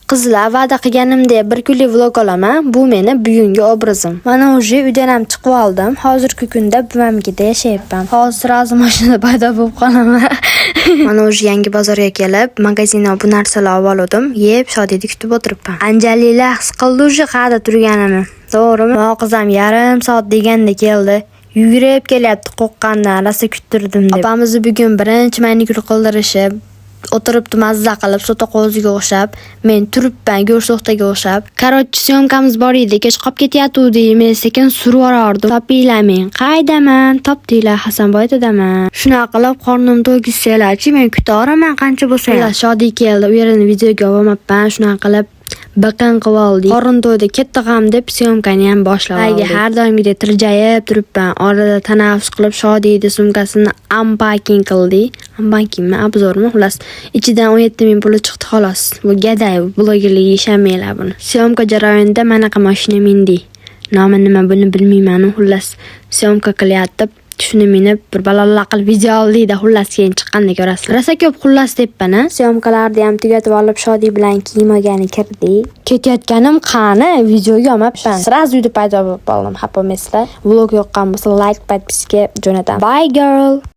Qizlar, va'da qilganimdek bir kunlik vlog olaman. Bu meni bugungi obrazim. Mana, уже uydan ham chiqib oldim. Hozirgi kunda buvamnikida yashayapman. Hozir сразу mashinada paydo bo'lib qolaman. Mana, уже yangi bozorga kelib, magazindan bu narsalar olib oldim. Yeb, Shodiyni kutib o'tiribman. Anjalilar his qildi уже qayerda turganimni. To'g'rimi? Qiz ham yarim soat deganda keldi. Yugurib kelyapti qo'rqqandan, rosa kuttirdim deb. Opamizni bugun birinchi manikyur qildirishi. O'tiribdi mazza qilib, so'ta qo'ziga o'xshab. Men turibman go'sht o'xshab. Короче, съёмка miz bor edi, kech qolib ketyatuvdik. Men sekin surib yuborardim. Topinglar, men qaydaman? Topdinglar, Hasanboytadaman. Shunaqa qilib qornim to'ygizsanglarchi, men kutaveraman qancha bo'lsa ham. Shodiy keldi, u yerini videoga olmabman. Shunaqa qilib biqin qilib oldik. Qorin to'ydi, ketdi g'am deb съёмка ni ham boshlab oldik. Har doimgidek tirjayib turibman. Orada tanaffus qilib Shodiyni sumkasini unpacking qildik. Unpackingmi, обзор mi? Xullas, ichidan 17 ming puli chiqdi xolos. Bu gaday blogerligiga ishonmanglar buni. Съёмка jarayonida manaqa mashina mindik. Nomi nima, buni bilmayman. Xullas, съёмка qilyapti. Shuni minib bir balolar qilib video oldikda, xullas, keyin chiqqanda ko'rasizlar. Rosa ko'p xullas debman a. Съёмка larni ham tugatib olib, Shodiy bilan kiyim olgani kirdik. Ketayotganim qani, videoga olmabman. Сразу uyda paydo bo'lib qoldim, xafa bo'lmaysizlar. Vlog yoqqan bo'lsa, like, подписка jo'nataman. Bye, girl.